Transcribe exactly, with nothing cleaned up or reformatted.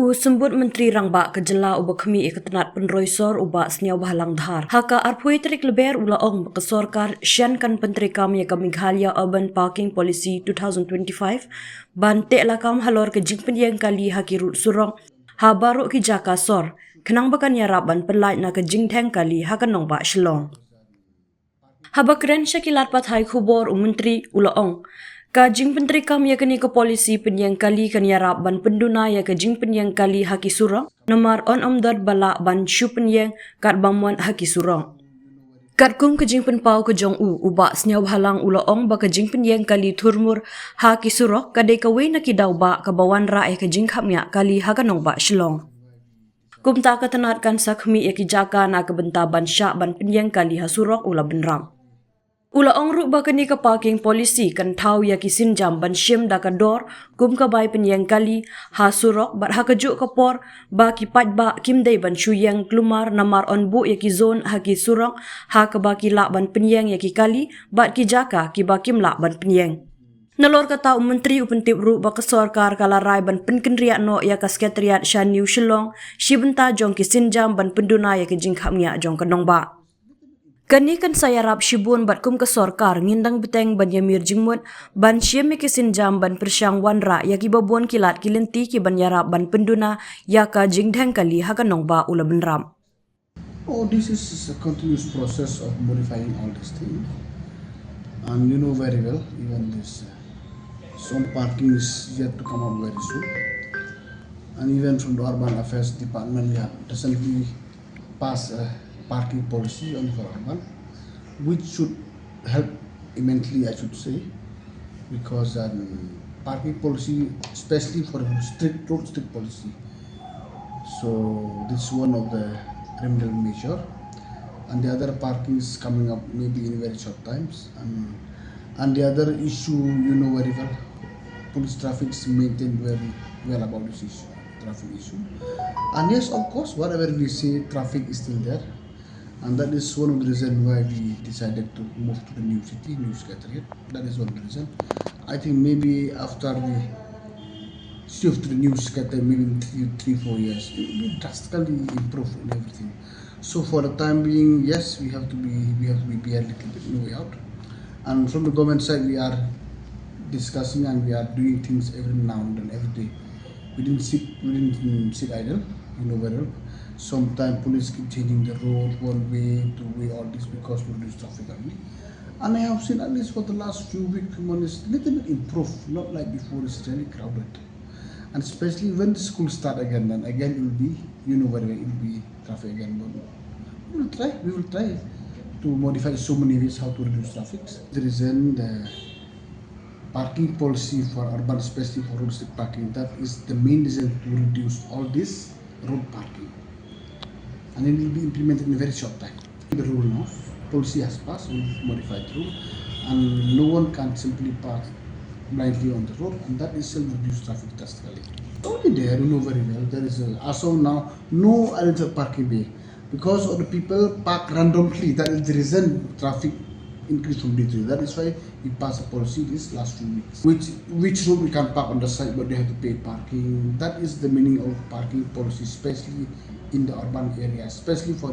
U Symbud Myntri Rangbah ka jylla uba khmih ïa ka tnat pynroi sor u Bah Sniawbhalang Dhar, ha ka arphew tarik Lber u la ong ba ka sorkar shen kan pyntreikam ïa ka Meghalaya Urban Parking Policy two thousand twenty-five ban teh lakam halor ka jingpynïeng kali ha ki rud surok ha baroh ki jaka sor, khnang ba kan ïarap ban pynlait na ka jingdheng kali ha ka nongbah Shillong. Haba kren sha ki lad pathai khubor u Myntri u la ong, ka jingpyntreikam ïa kane ka policy pynïeng kali kan ïarap ban pynduna ïa ka jingpynïeng kali ha ki surok, namar yn ym don ba lah ban shu pynïeng katba mon ha ki surok. Katkum ka jingpynpaw ka jong u, u Bah Sniawbhalang u la ong ba ka jingpynïeng kali thurmur ha ki surok ka dei kawei na ki daw ba kaba wanrah ïa ka jingkhapngiah kali ha ka nongbah Shillong. Kumta ka tnat kan sa khmih ïa ki jaka na ka bynta ban shah ban pynïeng kali ha surok, u la bynrap. U la ong ruh ba kane ka parking policy kan thaw ïa ki sienjam ban shim da ka dor kum ka bai pynïeng kali ha surok bad ha kajuh ka por ba ki paidbah kim dei ban shu ïeng klumar namar yn buh ïa ki zone ha ki surok ha kaba ki lah ban pynïeng ïa ki kali bad ki jaka kiba kim lah ban pynïeng. Nalor kata u Myntri u pyntip ruh ba ka sorkar ka la rai ban pynkynriah noh ïa ka Secretariat sha New Shillong shi bynta jong ki sienjam ban pynduna ïa ka jingkhapngiah jong ka nongbah. Kane kan sa ïarap shibun bad kum ka sorkar ngin dang bteng ban ïamir jingmut ban shim ïa ki sienjam ban pyrshang wanrah ïa kiba bun ki lad ki lynti kiban ïarap ban pynduna ïa ka jingdheng kali ha ka nongbah, u la bynrap. Oh, this is a continuous process of modifying all these things. And you know very well, even this uh, some parking is yet to come up very soon. And even from the Urban Affairs Department, we have recently passed a parking policy on for urban, which should help immensely, I should say, because um, parking policy, especially for strict road, strict policy. So this is one of the criminal measure, and the other parking is coming up maybe in very short times. And and the other issue, you know very well, police traffic is maintained very well about this issue, traffic issue. And yes, of course, whatever we say, traffic is still there. And that is one of the reasons why we decided to move to the new city, new secretariat. That is one of the reasons. I think maybe after we shift to the new secretariat, maybe in three, three, four years, it will be drastically improved in everything. So for the time being, yes, we have to be we have to be there a little bit, no way out. And from the government side, we are discussing and we are doing things every now and then, every day. We didn't sit we didn't mm, sit idle, you know very well. Sometimes police keep changing the road one way, two way, all this because to reduce traffic only. And I have seen at least for the last few weeks, few months, it's little bit improved, not like before, it's really crowded. And especially when the school start again, then again it will be, you know very well, it will be traffic again. But we will try, we will try to modify so many ways how to reduce traffic. The reason the parking policy for urban, especially for road side parking, that is the main reason to reduce all this road parking. And it will be implemented in a very short time. The rule now, policy has passed, we modified the rule, and no one can simply park blindly on the road, and that itself reduce traffic drastically. Only there, you know very well, there is a, as of now, no identified parking bay because of the people park randomly. That is the reason traffic increase from day to day. That is why we passed a policy this last few weeks. Which which road we can park on the side, but they have to pay parking. That is the meaning of parking policy, especially in the urban area, especially for